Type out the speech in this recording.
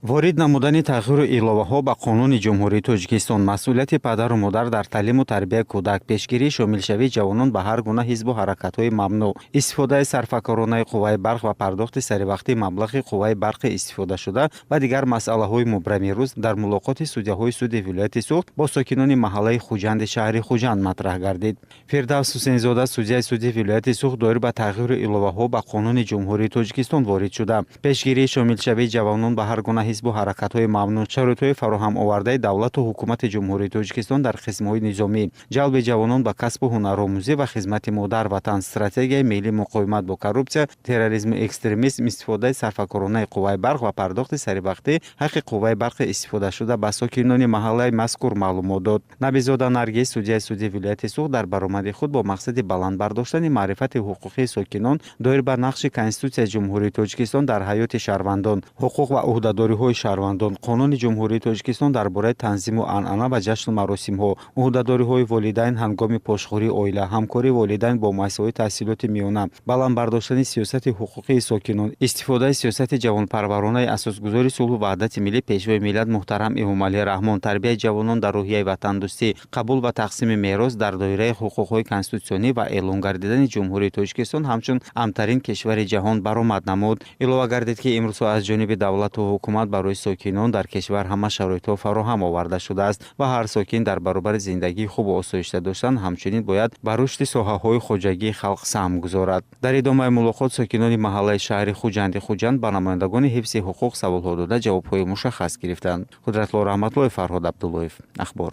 Ворид намудани тағйиру иловаҳо ба Қонуни Ҷумҳурии Тоҷикистон, масъулияти падару модар дар таълиму тарбияи кӯдак, пешгирии шомилшавии ҷавонон ба ҳар гуна ҳизбу ҳаракатҳои мамнӯъ, истифодаи сарфакоронаи қувваи барқ ва пардохти саривақтии маблағи қувваи барқи истифодашуда ва дигар масъалаҳои мубрами рӯз дар мулоқоти судяҳои суди вилояти Суғд бо сокинони маҳаллаи Хуҷанди шаҳри Хуҷанд матраҳ гардид. Фирдавс Ҳусейнзода, судяи суди вилояти Суғд, доир ба тағйиру иловаҳо ба Қонуни Ҷумҳурии Тоҷикистон ворид шуда, пешгирии шомилшавии ҷавонон ба ҳар гуна ҳизбу ҳаракатҳои мамнӯъ, шароитҳои фароҳам овардаи давлату ҳукумати Ҷумҳурии Тоҷикистон дар қисмҳои низомӣ, ҷалби ҷавонон ба касбу ҳунаромӯзӣ ва хизмати модар ватан, стратегияи миллии муқовимат бо коррупсия, терроризму экстремизм, истифодаи сарфакоронаи қувваи барқ ва пардохти саривақтии ҳаққи қувваи барқи истифодашуда ба сокинони маҳаллаи мазкур маълумот дод. Набизода Наргиз, судяи суди вилояти Суғд, дар баромади худ бо мақсади баланд бардоштани маърифати ҳуқуқии сокинон доир ба нақши Конститутсияи Ҷумҳурии Тоҷикистон дар ҳаёти шаҳрвандон, ҳуқуқ ва ӯҳдадориҳои шаҳрвандон, Қонуни Ҷумҳурии Тоҷикистон дар бораи танзиму анъана ва ҷашну маросимҳо, ӯҳдадориҳои волидайн ҳангоми пошхӯрии оила, ҳамкории волидайн бо муассисаҳои таҳсилоти миёна, баланд бардоштани сиёсати ҳуқуқии сокинон, истифодаи сиёсати ҷавонпарваронаи асосгузори сулҳу ваҳдати миллӣ, Пешвои миллат муҳтарам Эмомалӣ Раҳмон, тарбияи ҷавонон дар рӯҳияи ватандӯстӣ, қабул ва тақсими мерос дар доираи ҳуқуқҳои конститутсионӣ ва эълон гардидани Ҷумҳурии Тоҷикистон ҳамчун амнтарин кишвари ҷаҳон баромад намуд. Илова гардид, ки имрӯзҳо аз ҷониби давлату ҳукумат барои сокинон дар кишвар ҳама шароитҳо фароҳам оварда шудааст ва ҳар сокин дар баробари зиндагии хубу осоишта доштан, ҳамчунин бояд ба рушди соҳаҳои хоҷагии халқ саҳм гузорад. Дар идомаи мулоқот сокинони маҳаллаи шаҳри Хуҷанди Хуҷанд ба намояндагони ҳифзи ҳуқуқ саволҳо дода, ҷавобҳои мушаххас гирифтанд. Қудратулло Раҳматуллоев, Фарҳод Абдуллоев, Ахбор.